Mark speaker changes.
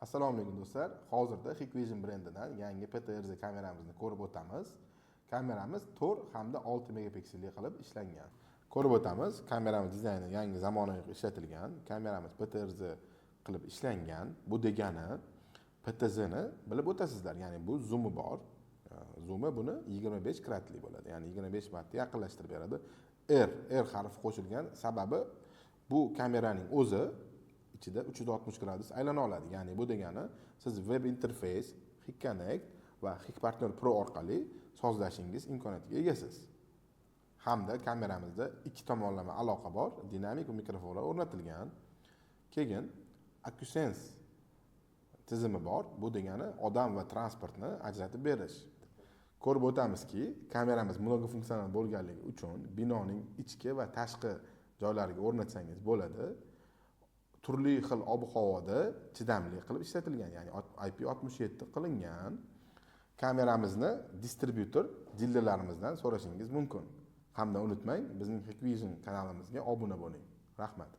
Speaker 1: Assalomu alaykum, do'stlar. Hozirda Hikvision brendidan yangi PTRZ kameramizni ko'rib o'tamiz. Kameramiz 4 hamda 6 megapikselli qilib ishlangan. Ko'rib o'tamiz, kameramiz dizayni yangi, zamonaviy ishlatilgan. Kameramiz PTRZ qilib ishlangan. Bu degani PTZ ni bilib o'tasizlar, ya'ni bu zoomi bor. Zoomi buni 25 kratli bo'ladi, ya'ni 25 marta yaqinlashtirib beradi. R, R harfi qo'shilgan, sababi bu kameraning o'zi ichida 360 gradus aylana oladi. Ya'ni bu degani siz web interfeys, Hik Connect va Hik Partner Pro orqali sozlashingiz imkoniyatiga egasiz. Hamda kameramizda ikki tomonlama aloqa bor, dinamik mikrofonlar o'rnatilgan. Keyin AcuSense tizimi bor. Bu degani odam va transportni ajratib berish. Ko'rib o'tamizki, kameramiz многофункционал bo'lganligi uchun binoning ichki va tashqi joylariga o'rnatsangiz bo'ladi. Turli xil ob havoda chidamli qilib ishlatilgan, ya'ni IP67 qilingan. Kameramizni distribyutor, dilerlarimizdan so'rashingiz mumkin. Hamda unutmang, bizning Hikvision kanalimizga obuna bo'ling. Rahmat.